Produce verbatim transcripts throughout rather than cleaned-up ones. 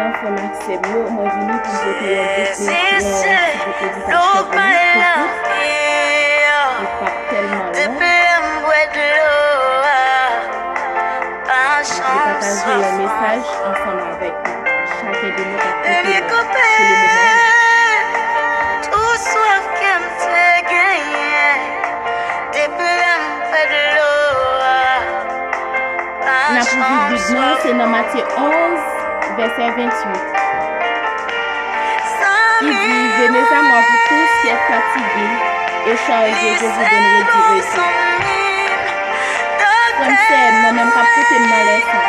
Frè m ak sè m yo, mwen vini pou m pote yon bout, yon ti bout meditasyonnèl pou tout. Li p ap tèlman long. Mwen vle pataje yon mesaj ansanm avèk chak de nou k ap koute mwen pou le moman. Tou swaf ke m te genyen depi lè m pran dlo a. N ap ouvri Bib nou, se nan Matye onz, vèsè venntuit. Li di, Venez à moi, vous tous qui êtes fatigués et chargés, je vous donnerai du repos. Frè m, sè m, nan menm k ap koute m nan lè sa.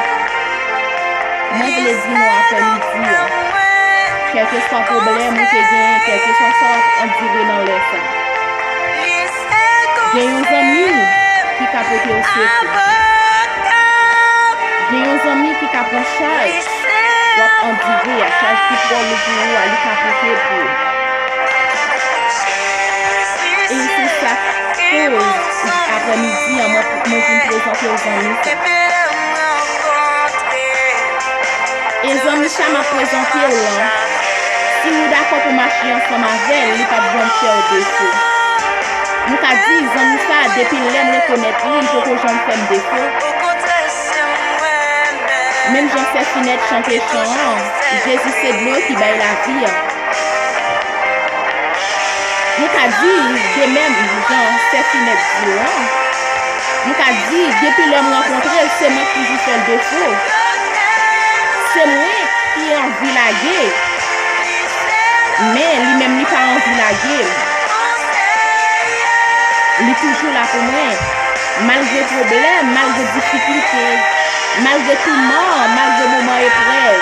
Mwen vle di nou aprèmidi an, kèlkeswa pwoblèm ou te genyen, kèlkeswa sa w ap andire nan lè sa, gen yon zanmi ki ka pote w sekou. Gen yon zanmi ki ka pran chaj w ap andire a, chaj ki twò lou pou ou a, li ka pote l pou ou. E se sa k koz aprèmidi an, mwen, mwen vin prezante w zanmi sa. E zanmi sa m ap prezante w lan, si ou dakò pou mache ansanm avè l, li p ap janm fè w defo. M ka di, zanmi sa, depi lè m rekonèt li, li poko janm fè m defo. Menm jan sè Finèt chante chan an, Jezi se dlo ki bay lavi an. Nou ka di, de menm jan sè Finèt di w an, nou ka di, depi lè m rankontre l, se mwen k toujou fè l defo. Se mwen ki anvi lage, men li menm li pa anvi lage m. Li toujou la pou mwen. Malgre pwoblèm, malgre difikilte, malgre touman, malgre moman eprèv,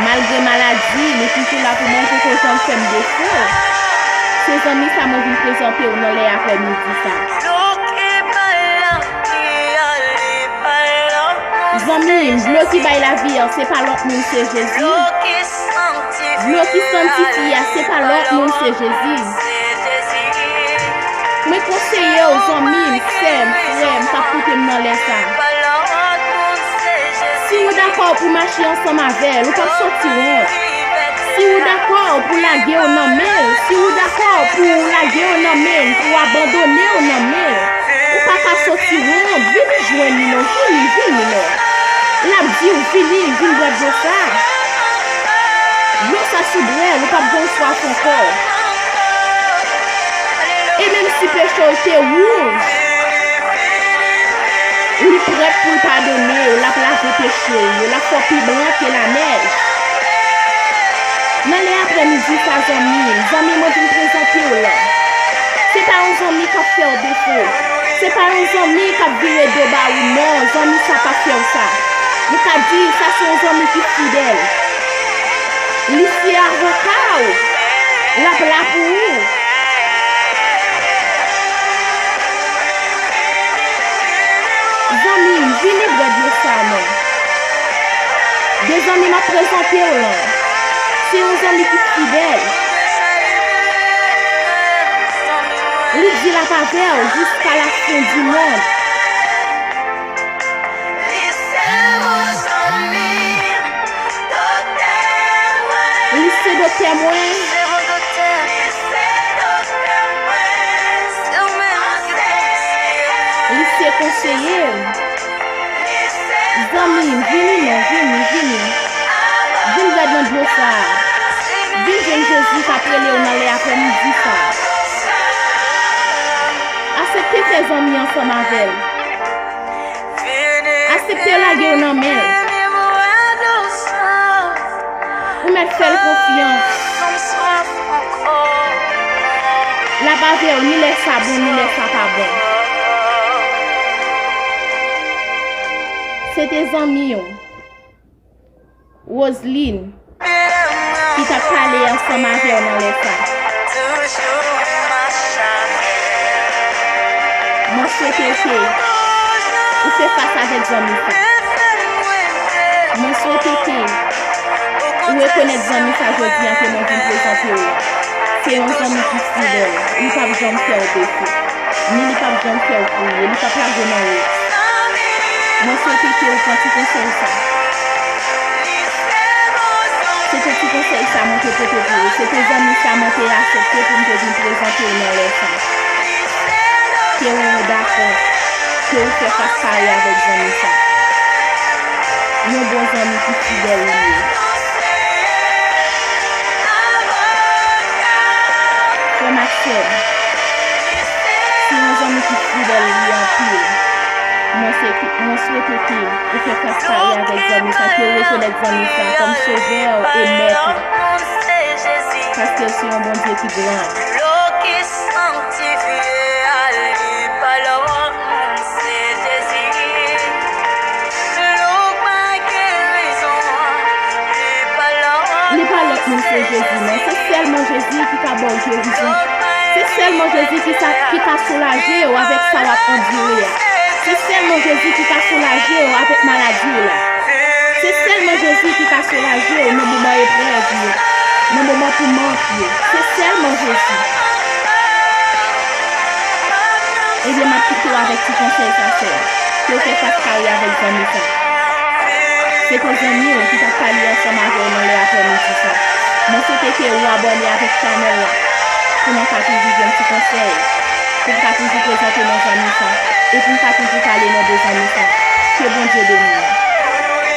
malgre maladi, li toujou la pou mwen, li poko janm fè m defo. Se zanmi sa mwen vin prezante w nan lè aprèmidi sa. Zanmi m, dlo ki bay lavi an, se pa lòt moun, se Jezi. Dlo ki sanktifye a, se pa lòt moun, se Jezi. Mwen konseye w, zanmi m, sè m, frè m, k ap koute m nan lè sa. Si ou dakò pou mache ansanm avè l, ou p ap soti wont. Si ou dakò pou lage w nan men l, si ou dakò pou lage w nan men l, pou abandone w nan men l, ou pa ka soti wont. Vini jwenn li non, vini, vini non. L ap di w, vini, vin bwè dlo sa. Dlo sa sou brèl, ou p ap janm swaf ankò. E menm si peche w te wouj, li prèt pou l padone w, l ap lave peche w yo, l ap fè w pi blan ke lanèj. Nan lè aprèmidi sa, zanmi m, zanmi mwen vin prezante w lan, se pa yon zanmi k ap fè w defo. Se pa yon zanmi k ap vire do ba ou, non, zanmi sa p ap fè w sa. Nou ka di, sa se yon zanmi ki fidèl. Li se avoka w. L ap la pou ou. Zanmi m, vini bwè dlo sa non. De zanmi m ap prezante w lan, se yon zanmi ki fidèl. Li di l ap avè w jiska la fen di mond. Li se doktè mwen. Li se konseye m. Zanmi m, vini non, vini, vini. Vin bwè nan dlo sa a. Vin jwenn Jezi k ap rele w nan lè aprèmidi sa a. Aksepte fè zanmi ansanm avè l. Aksepte lage w nan men l. Ou mèt fè l konfyans. L ap avè w ni lè sa bon, ni lè sa pa bon. Se te zanmi w, Roseline, ki t ap pale ansanm avè w nan lè sa. Mwen swete ke ou fè fas avèk zanmi sa. Mwen swete ke ou rekonèt zanmi sa jodi a ke mwen vin prezante w lan. Se yon zanmi ki fidèl. Li p ap janm fè w defo. Ni li p ap janm fè w kriye. Li p ap lage w nan wont. Mwen swete ke ou pran ti konsèy sa. konsèy sa mwen te pote pou ou. Se te zanmi sa mwen te aksepte pou m te vin prezante w nan lè sa. Ke ou dakò, ke ou fè fas kare avèk zanmi sa. Yon bon zanmi ki fidèl li ye. Frè m ak sè m, se yon zanmi ki fidèl li ye anpil. Mwen se ke, mwen swete ke ou fè fas kare avèk zanmi sa, ke ou rekonèt zanmi sa kòm sovè w e mèt ou. Paske w se yon Bondye ki gran. Dlo ki sanktifye a, li pa lòt moun, se Jezi. Dlo k bay gerizon an, li pa lòt moun, se Jezi, non. Se sèlman Jezi ki ka ba w gerizon. Se sèlman Jezi ki sa, ki ka soulaje w avèk sa w ap andire a. Se sèlman Jezi ki ka soulaje w avèk maladi w la. Se sèlman Jezi ki ka soulaje w nan moman eprèv yo, nan moman pou mank yo. Se sèlman Jezi. Ebyen, m ap kite w avèk ti konsèy sa, sè. Ke w fè fas kare avèk zanmi sa. Se te zanmi w ki t ap pale ansanm avè w nan lè aprèmidi sa. Mwen swete ke ou abòne avèk chanèl la pou nou ka toujou jwenn ti konsèy, pou n ka toujou prezante nou zanmi sa, e pou n ka toujou pale non de zanmi sa. Ke Bondye beni w.